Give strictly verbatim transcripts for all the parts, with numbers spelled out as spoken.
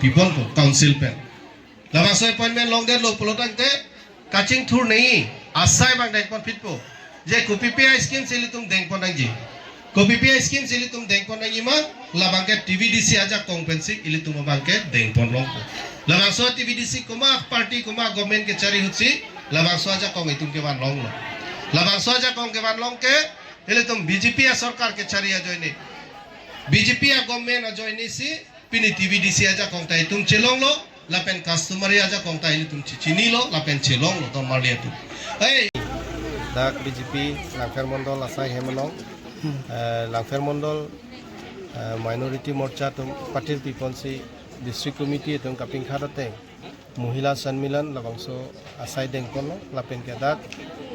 Ipon po council pen. Labangso appointment longdetlo pulotangte kachingthur nei asai abang dengpon phitpo. Je kopi pi a-scheme si ilitum dengpon nangji. Kopi pi a-scheme si ilitum dengpon nangji ma, labang ke T V D C ajakong pensi ilitum abang ke dengpon longpo. Labangso T V D C komat party komat government kechari ahut si labangso ajakong itum kevan longlo. Labangso ajakong kevan long ke ilitum B J P asorkar kechari ajoine, B J P a-government ajoine si pini T V D C ajakong ta itum chelonglo, lapen customary ajakong ta ilitum chechinilo, lapen chelonglo, ton marli atum. Hey! Dak B J P Langpher Mondol asai hem along, eh, Langpher Mondol, eh, Minority Morcha atum patir piponsi District Committee atum kapingkhat ateng Mohila Sanmilan labangso asai dengponlo, lapen ke dak,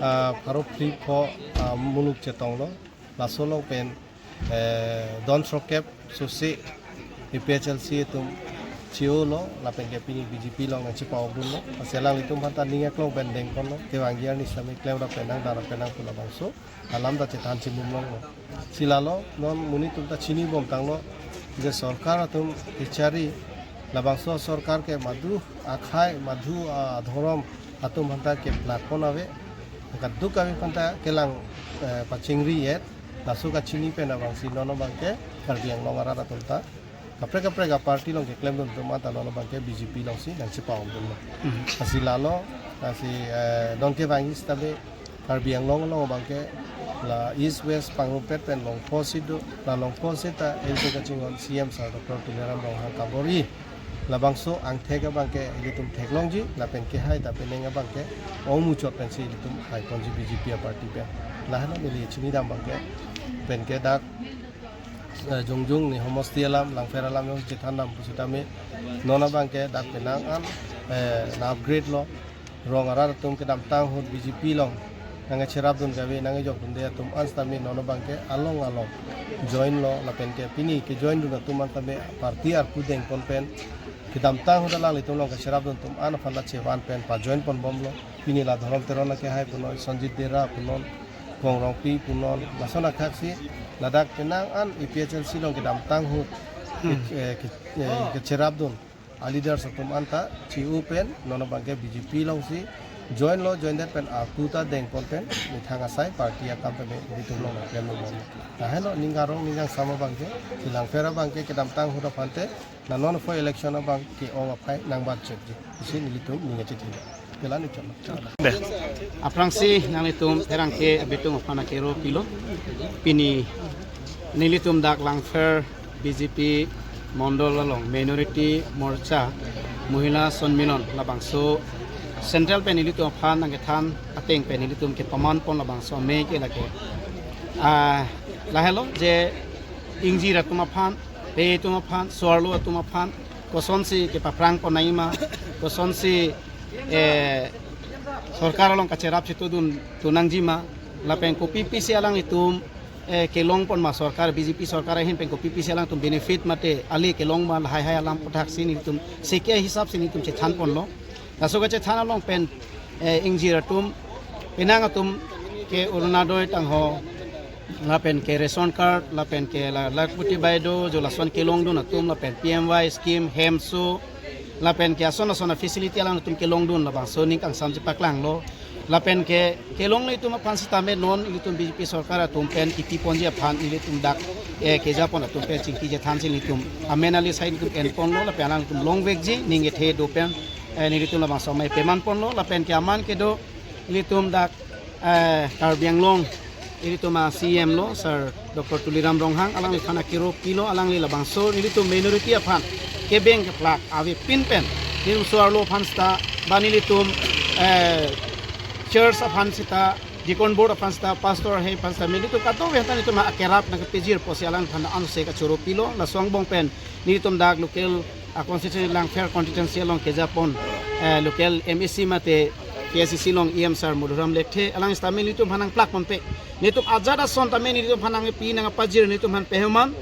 ah, pharo phli pho, ah, muluk chetonglo, laso along pen, eh, don srokep susi A P H L C atum chiyolo, lapen ke pini B J P along nangchepa-okdunlo. Lasi alanglitum aphanta ning aklong pen dengponlo, kevangji arni sitame klem ra penang, dara penang pu labangso alam ta chethan chimum longlo. Si lalo non monit atum ta chinibom tanglo, je sorkar atum kechari, labangso sorkar ke madhu akhai, madhu adhorom atum aphanta keplak pon ave, kaduk kave aphanta kelang, eh, pachingri-et, laso kachini pen abangsi non abang ke Karbi Anglong arat atum ta kaprek kaprek a-party along keklemdun atum anta non abang ke B J P alongsi nangchepa-okdunlo. Hmm. Lasi lalo, lasi, eh, non kevangji sitame Karbi Anglong along abang ke la East West pangrumpet pen longpo si do, la longpo seta ilitum kachinghon C M sir Doctor Tuliram Ronghang kabor-i. Labangso angthek abang ke ilitum theklongji, lapen kehai ta penang abang ke ong muchot pensi ilitum haiponji B J P a-party pen. Lahelo neli chinidam abang ke, pen ke dak, eh, jongjung ni homosti alam, Langpher alam jongsi chethandam pusitame, non abang ke dak penang an, eh, na-upgrade lo, rong arat atum kedamtang ahut B J P along nangcherapdun kave, nangkejokdunde atum an sitame non abang ke along along join lo, lapen ke pini kejoindun atum an tame party arpu dengpon pen, kedamtang ahut alanglitum along kacherapdun atum an aphan la chevan pen pajoin ponbomlo. Pini la Dhorom Teron akehai punon, Sanjit Dera punon, Kong Rongpi punon, lason akhak si ladak penang an A P H L C along kedamtang ahut, hmm, ke, eh, ke, eh, kecherapdun a-leaders atum anta chi-u pen non abang ke B J P alongsi join lo, joindet pen arpu ta dengpon pen methang asai party akam pen ilitum along klem lo. Lahelo ning arong ning angsam abang ke, si Langpher abang ke kedamtang ahut aphante, la non apho election abang ke-ong aphai nangbat chekji pusi nelitum ning kachethan. Kelang ni chon. Dei. Aphrangsi nanglitum pherangke abitung aphan akero pilo. Pini nelitum dak Langpher B J P Mondol along Minority Morcha Mohila Sanmilan labangso central pen nelitum aphan nangkethan ateng pen nelitum kepaman pon labangso amei ke lake, ah, lahelo je ingjir atum aphan, pe atum aphan, so-arlo atum aphan kosonsi kepaphrang pon nangji ma, kosonsi, eh, sorkar along kacherap chetongdun, tun nangji ma, lapen kopi pisi alanglitum, eh, kelong pon ma sorkar, B J P sorkar ahin pen kopi pisi alangtum benefit mate ale kelong ma, lahai hai alam aputhaksi nelitum seke hisap si nelitum chethan ponlo. Laso kachethan along pen, eh, ingjir atum, penang atum ke Orunodoi tangho, lapen ke ration card, lapen ke la Lakhpati Baideo, jo lason kelongdun atum, lapen P M Y scheme, hemso, lapen ke ason ason a-facility alangtum kelongdun labangso ning kangsam chepaklanglo. Lapen ke kelongle atum aphan sitame non ilitum B J P sorkar atum pen kipi ponji aphan ilitum dak, eh, kejapon atum pen chingki chethan si nelitum amen ali sai nelitum enponlo, lapen alangtum longvekji, ning kethe do pen, eh, nelitum labangso amei peman ponlo, lapen ke aman kedo ilitum dak, eh, Karbi Anglong, ilitum a-C E M lo, Sir Doctor Tuliram Ronghang, alangliphan akero pilo, alangli labangso nelitum minority aphan kebeng keplak avepin pen, nelitum so-arlo aphan seta, ba nelitum, eh, church aphan seta, deacon board aphan seta, pastor hai aphan seta, nelitum kadokave aphanta nelitum akerap nangkepajir pusi alangliphan anse kachoro pilo, laso angbong pen nelitum dak local a-constituency Langpher constituency along kejapon, eh, local M A C mate K A C C along E M Sir Madhuram Lekthe, alang sitame nelitum aphan nangplak ponpe. Nelitum ajat ason tame nelitum aphan nangpi nangpajir nelitum aphan pehoman.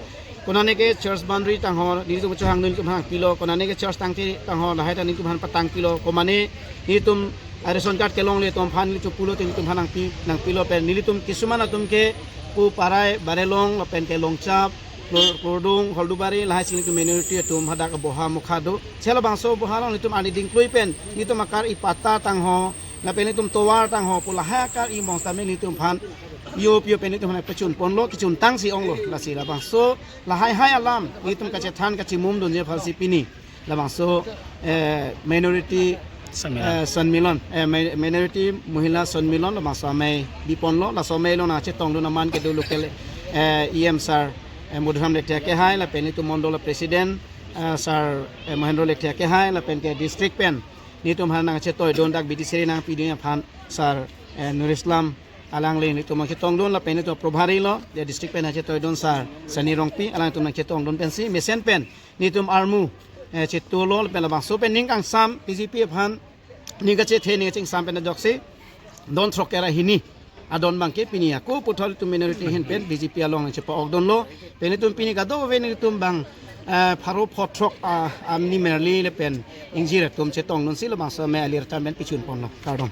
Konane ke church boundary tangho nelitum chohangdun nelitum aphan pilo, konane ke church tangte tangho lahai ta nelitum aphan patang pilo, komane nelitum a-ration card kelongle atum aphan nelitum pulote nelitum aphan nangpi nangpilo pen nelitum kisuman atum ke pu Parai, Barelong, lapen ke Longchap, Kor-, Kordung, Holdubari, lahai si nelitum minority atum hadak aboha mukha do. Che labangso aboha along nelitum arni dingklui pen nelitum akar-i patta tangho, lapen nelitum tovar tangho pu lahai akar-i mong sitame nelitum aphan yo yo pen nelitum aphan pachun ponlo, kechun tangsi onglo. Lasi labangso lahai hai alam nelitum kachethan kachimum dunji aphansi pini labangso, eh, minority, Sonmilon. Eh, Sonmilon, eh, mi-, minority Mohila Sonmilon labangso amei biponlo. Laso amei along nangchetongdun aman kedo local, eh, E M sir, eh, Madhuram Lekthe akehai, lapen nelitum mondol president, eh, sir, eh, Mohendro Lekthe akehai, lapen ke district pen nelitum aphan nangchetoidun, dak B D C ri nangpidun aphan sir, eh, Nurislam alangli nelitum nangchetongdun, lapen nelitum probhari lo, ya district pen nangchetoidun sir Sani Rongpi, alangtum nangchetongdun pensi mesen pen nelitum armu, eh, chetolo, lapen labangso pen ning kangsam B J P aphan ning kachethe ning kachingsam pen ajoksi don throk kera hini adon abangke pini ako puthot itum minority ahin pen B J P along nangchepa-okdunlo. Pen itum pini kadokave nelitum bang, eh, pharo pho throk, ah, amni merli lapen ingjir atum chetongdunsi labangso amei alir tam pen pichun ponlo. Kardom.